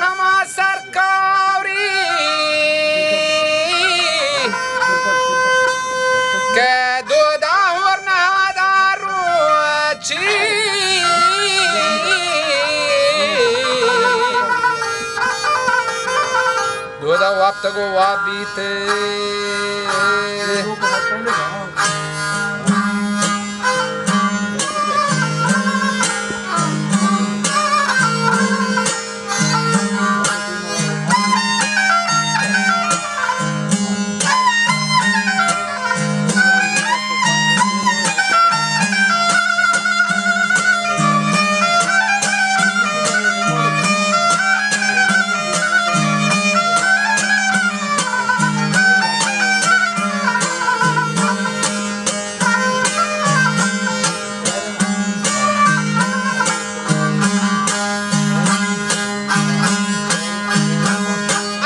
ہما سرکاری کہ دودا ہور نہ دارو چی۔ دودا وپتگ و واب بیت۔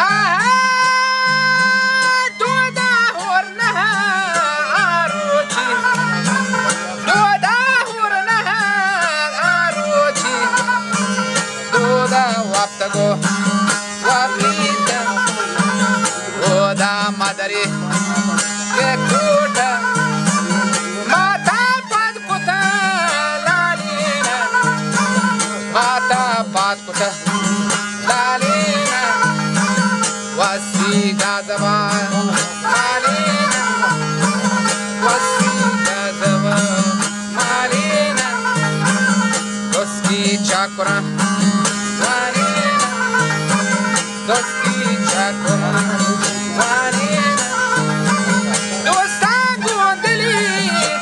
آہا، دودا ہور نہ آروچی، دودا ہور نہ آروچی، دودا وپتگو وپیت، دودا مدری کہ کوٹ ماتا پد کتہ لالینا، ماتا پاد کتہ لالینا، وسی گازوا مالینا، وسی گازوا مالینا، دوسکی چاکرا مالینا، دوسکی چاکرا مالینا، دوستاں گوں دلی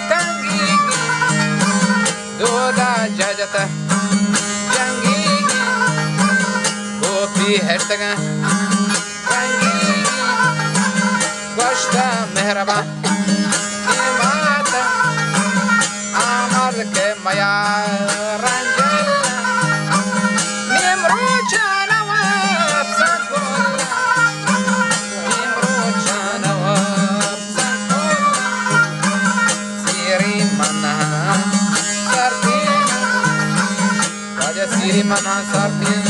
تنگی، دودا ججت جنگی، گوپی ہشتگاں رنگی، گوشت مہربان اے مات آمد کہ میا رنجل، نیم روچان وپسن کل، نیم روچان وپسن کل، سیری منا سرپین، واجہ سیری منا سرپین۔